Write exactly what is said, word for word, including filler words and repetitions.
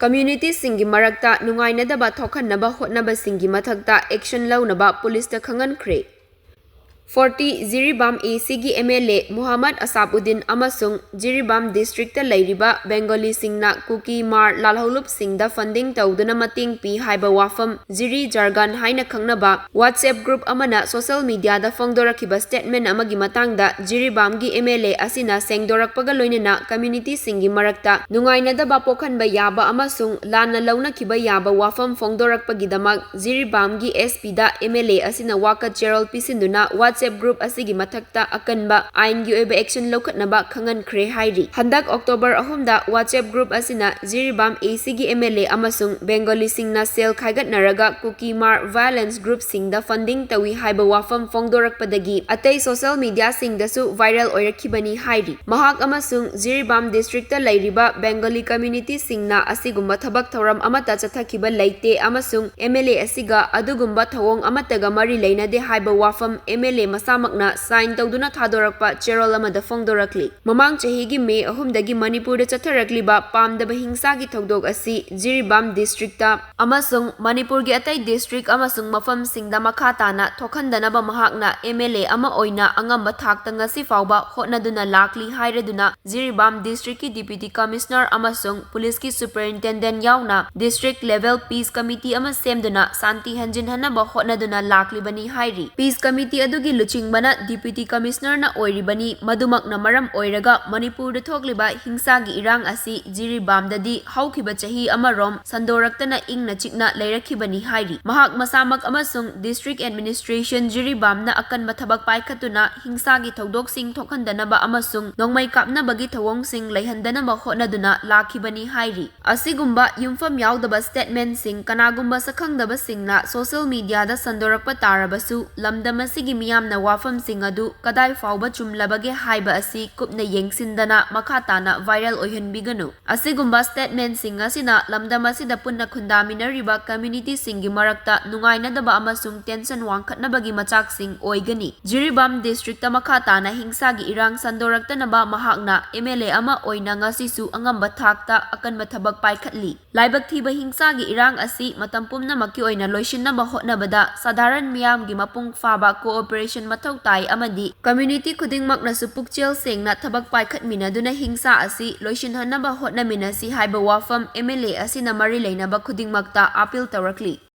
ꯀꯝꯃ꯭ꯌꯨꯅꯤꯇꯤꯁꯤꯡꯒꯤ ꯃꯔꯛꯇ ꯅꯨꯡꯉꯥꯏꯅꯗꯕ ꯊꯣꯛꯍꯟꯅꯕ ꯍꯣꯠꯅꯕꯁꯤꯡꯒꯤ ꯃꯊꯛꯇ action ꯂꯧꯅꯕ ꯄꯨꯂꯤꯁꯇ ꯈꯪꯍꯟꯈ꯭ꯔꯦ꯫ Forty, ꯖꯤꯔꯤꯕꯥꯝ ACꯒꯤ MLA ꯃꯨꯍꯝꯃꯗ ꯑꯁꯥꯕꯎꯗꯗꯤꯟ ꯑꯃꯁꯨꯡ ꯖꯤꯔꯤꯕꯥꯝ districtꯇ ꯂꯩꯔꯤꯕ ꯕꯦꯡꯒꯣꯂꯤꯁꯤꯡꯅ ꯀꯨꯀꯤ ꯃꯥꯔ ꯂꯥꯜꯍꯧꯂꯨꯞꯁꯤꯡꯗ funding ꯇꯧꯗꯨꯅ ꯃꯇꯦꯡ ꯄꯤ ꯍꯥꯏꯕ ꯋꯥꯐꯝ ꯖꯤꯔꯤ ꯖꯥꯔꯒꯟ ꯍꯥꯏꯅ ꯈꯪꯅꯕ WhatsApp group ꯑꯃꯅ social mediaꯗ ꯐꯣꯡꯗꯣꯔꯛꯈꯤꯕ statement ꯑꯃꯒꯤ ꯃꯇꯥꯡꯗ ꯖꯤꯔꯤꯕꯥꯝꯒꯤ MLA ꯑꯁꯤꯅ ꯁꯦꯡꯗꯣꯔꯛꯄꯒ ꯂꯣꯏꯅꯅ communityꯁꯤꯡꯒꯤ ꯃꯔꯛꯇ ꯅꯨꯡꯉꯥꯏꯅꯗꯕ ꯄꯣꯛꯍꯟꯕ ꯌꯥꯕ ꯑꯃꯁꯨꯡ ꯂꯥꯟꯅ ꯂꯧꯅꯈꯤꯕ ꯌꯥꯕ ꯋꯥꯐꯝ ꯐꯣꯡꯗꯣꯔꯛꯄꯒꯤꯗꯃꯛ ꯖꯤꯔꯤꯕꯥꯝꯒꯤ SPꯗ MLA ꯑꯁꯤꯅ ꯋꯥꯀꯠ ꯆꯦꯔꯣꯜ ꯄꯤꯁꯤꯟꯗꯨꯅ WhatsApp group ꯑꯁꯤꯒꯤ ꯃꯊꯛꯇ ꯑꯀꯟꯕ ꯑꯥꯏꯟꯒꯤ ꯑꯣꯏꯕ action ꯂꯧꯈꯠꯅꯕ ꯈꯪꯍꯟꯈ꯭ꯔꯦ ꯍꯥꯏꯔꯤ꯫ ꯍꯟꯗꯛ October ꯑꯍꯨꯝꯗ WhatsApp group ꯑꯁꯤꯅ ꯖꯤꯔꯤꯕꯥꯝ ACꯒꯤ MLA ꯑꯃꯁꯨꯡ ꯕꯦꯡꯒꯣꯂꯤꯁꯤꯡꯅ ꯁꯦꯜ ꯈꯥꯏꯒꯠꯅꯔꯒ ꯀꯨꯀꯤ ꯃꯥꯔ violence groupꯁꯤꯡꯗ funding ꯇꯧꯏ ꯍꯥꯏꯕ ꯋꯥꯐꯝ ꯐꯣꯡꯗꯣꯔꯛꯄꯗꯒꯤ ꯑꯇꯩ social mediaꯁꯤꯡꯗꯁꯨ viral ꯑꯣꯏꯔꯛꯈꯤꯕꯅꯤ ꯍꯥꯏꯔꯤ꯫ ꯃꯍꯥꯛ ꯑꯃꯁꯨꯡ ꯖꯤꯔꯤꯕꯥꯝ districtꯇ ꯂꯩꯔꯤꯕ ꯕꯦꯡꯒꯣꯂꯤ communityꯁꯤꯡꯅ ꯑꯁꯤꯒꯨꯝꯕ ꯊꯕꯛ ꯊꯧꯔꯝ ꯑꯃꯠꯇ ꯆꯠꯊꯈꯤꯕ ꯂꯩꯇꯦ ꯑꯃꯁꯨꯡ MLA ꯑꯁꯤꯒ ꯑꯗꯨꯒꯨꯝꯕ ꯊꯧꯑꯣꯡ ꯑꯃꯠꯇꯒ ꯃꯔꯤ ꯂꯩꯅꯗꯦ ꯍꯥꯏꯕ ꯋꯥꯐꯝ MLA ꯃꯁꯥꯃꯛꯅ sign ꯇꯧꯗꯨꯅ ꯊꯥꯗꯣꯔꯛꯄ ꯆꯦꯔꯣꯜ ꯑꯃꯗ ꯐꯣꯡꯗꯣꯔꯛꯂꯤ꯫ ꯃꯃꯥꯡ ꯆꯍꯤꯒꯤ May ꯑꯍꯨꯝꯗꯒꯤ ꯃꯅꯤꯄꯨꯔꯗ ꯆꯠꯊꯔꯛꯂꯤꯕ ꯄꯥꯝꯗꯕ ꯍꯤꯡꯁꯥꯒꯤ ꯊꯧꯗꯣꯛ ꯑꯁꯤ ꯖꯤꯔꯤꯕꯥꯝ districtꯇ ꯑꯃꯁꯨꯡ ꯃꯅꯤꯄꯨꯔꯒꯤ ꯑꯇꯩ district ꯑꯃꯁꯨꯡ ꯃꯐꯝꯁꯤꯡꯗ ꯃꯈꯥ ꯇꯥꯅ ꯊꯣꯛꯍꯟꯗꯅꯕ ꯃꯍꯥꯛꯅ MLA ꯑꯃ ꯑꯣꯏꯅ ꯑꯉꯝꯕ ꯊꯥꯛꯇ ꯉꯁꯤ ꯐꯥꯎꯕ ꯍꯣꯠꯅꯗꯨꯅ ꯂꯥꯛꯂꯤ ꯍꯥꯏꯔꯗꯨꯅ ꯖꯤꯔꯤꯕꯥꯝ districtꯀꯤ Deputy Commissioner ꯑꯃꯁꯨꯡ ꯄꯨꯂꯤꯁꯀꯤ superintendent ꯌꯥꯎꯅ district level peace committee ꯑꯃ ꯁꯦꯝꯗꯨꯅ ꯁꯥꯟꯇꯤ ꯍꯟꯖꯤꯟꯍꯟꯅꯕ ꯍꯣꯠꯅꯗꯨꯅ ꯂꯥꯛꯂꯤꯕꯅꯤ ꯍꯥꯏꯔꯤ꯫ Peace committee ꯑꯗꯨꯒꯤ ꯂꯨꯆꯤꯡꯕꯅ Deputy Commissionerꯅ ꯑꯣꯏꯔꯤꯕꯅꯤ꯫ ꯃꯗꯨꯃꯛꯅ ꯃꯔꯝ ꯑꯣꯏꯔꯒ ꯃꯅꯤꯄꯨꯔꯗ ꯊꯣꯛꯂꯤꯕ ꯍꯤꯡꯁꯥꯒꯤ ꯏꯔꯥꯡ ꯑꯁꯤ ꯖꯤꯔꯤꯕꯥꯝꯗꯗꯤ ꯍꯧꯈꯤꯕ ꯆꯍꯤ ꯑꯃꯔꯣꯝ ꯁꯟꯗꯣꯔꯛꯇꯅ ꯏꯪꯅ ꯆꯤꯛꯅ ꯂꯩꯔꯛꯈꯤꯕꯅꯤ ꯍꯥꯏꯔꯤ꯫ ꯃꯍꯥꯛ ꯃꯁꯥꯃꯛ ꯑꯃꯁꯨꯡ district administration ꯖꯤꯔꯤꯕꯥꯝꯅ ꯑꯀꯟꯕ ꯊꯕꯛ ꯄꯥꯏꯈꯠꯇꯨꯅ ꯍꯤꯡꯁꯥꯒꯤ ꯊꯧꯗꯣꯛꯁꯤꯡ ꯊꯣꯛꯍꯟꯗꯅꯕ ꯑꯃꯁꯨꯡ ꯅꯣꯡꯃꯩ ꯀꯥꯞꯅꯕꯒꯤ ꯊꯧꯑꯣꯡꯁꯤꯡ ꯂꯩꯍꯟꯗꯅꯕ ꯍꯣꯠꯅꯗꯨꯅ ꯂꯥꯛꯈꯤꯕꯅꯤ ꯍꯥꯏꯔꯤ꯫ ꯑꯁꯤꯒꯨꯝꯕ ꯌꯨꯝꯐꯝ ꯌꯥꯎꯗꯕ statementꯁꯤꯡ ꯀꯅꯥꯒꯨꯝꯕ ꯁꯛꯈꯪꯗꯕꯁꯤꯡꯅ social mediaꯗ ꯁꯟꯗꯣꯔꯛꯄ ꯇꯥꯔꯕꯁꯨ ꯂꯝꯗꯝ ꯑꯁꯤꯒꯤ ꯃꯤꯌꯥꯝ ꯋꯥꯐꯝꯁꯤꯡ ꯑꯗꯨ ꯀꯗꯥꯏ ꯐꯥꯎꯕ ꯆꯨꯝꯂꯕꯒꯦ ꯍꯥꯏꯕ ꯑꯁꯤ ꯀꯨꯞꯅ ꯌꯦꯡꯁꯤꯟꯗꯅ ꯃꯈꯥ ꯇꯥꯅ viral ꯑꯣꯏꯍꯟꯕꯤꯒꯅꯨ꯫ ꯑꯁꯤꯒꯨꯝꯕ statementꯁꯤꯡ ꯑꯁꯤꯅ ꯂꯝꯗꯝ ꯑꯁꯤꯗ ꯄꯨꯟꯅ ꯈꯨꯟꯗꯥꯃꯤꯟꯅꯔꯤꯕ communityꯁꯤꯡꯒꯤ ꯃꯔꯛꯇ ꯅꯨꯡꯉꯥꯏꯅꯗꯕ ꯑꯃꯁꯨꯡ tension ꯋꯥꯡꯈꯠꯅꯕꯒꯤ ꯃꯆꯥꯛꯁꯤꯡ ꯑꯣꯏꯒꯅꯤ꯫ ꯖꯤꯔꯤꯕꯥꯝ districtꯇ ꯃꯈꯥ ꯇꯥꯅ ꯍꯤꯡꯁꯥꯒꯤ ꯏꯔꯥꯡ ꯁꯟꯗꯣꯔꯛꯇꯅꯕ ꯃꯍꯥꯛꯅ MLA ꯑꯃ ꯑꯣꯏꯅ ꯉꯁꯤꯁꯨ ꯑꯉꯝꯕ ꯊꯥꯛꯇ ꯑꯀꯟꯕ ꯊꯕꯛ ꯄꯥꯏꯈꯠꯂꯤ꯫ ꯂꯥꯏꯕꯛ ꯊꯤꯕ ꯍꯤꯡꯁꯥꯒꯤ ꯏꯔꯥꯡ ꯑꯁꯤ ꯃꯇꯝ ꯄꯨꯝꯅꯃꯛꯀꯤ ꯑꯣꯏꯅ ꯂꯣꯏꯁꯤꯟꯅꯕ ꯍꯣꯠꯅꯕꯗ ꯁꯥꯙꯥꯔꯟ ꯃꯤꯌꯥꯝꯒꯤ ꯃꯄꯨꯡ ꯐꯥꯕ cooperation ꯃꯊꯧ ꯇꯥꯏ ꯑꯃꯗꯤ community ꯈꯨꯗꯤꯡꯃꯛꯅꯁꯨ ꯄꯨꯛꯆꯦꯜ ꯁꯦꯡꯅ ꯊꯕꯛ ꯄꯥꯏꯈꯠꯃꯤꯟꯅꯗꯨꯅ ꯍꯤꯡꯁꯥ ꯑꯁꯤ ꯂꯣꯏꯁꯤꯟꯍꯟꯅꯕ ꯍꯣꯠꯅꯃꯤꯟꯅꯁꯤ ꯍꯥꯏꯕ ꯋꯥꯐꯝ MLA ꯑꯁꯤꯅ ꯃꯔꯤ ꯂꯩꯅꯕ ꯈꯨꯗꯤꯡꯃꯛꯇ appeal ꯇꯧꯔꯛꯂꯤ꯫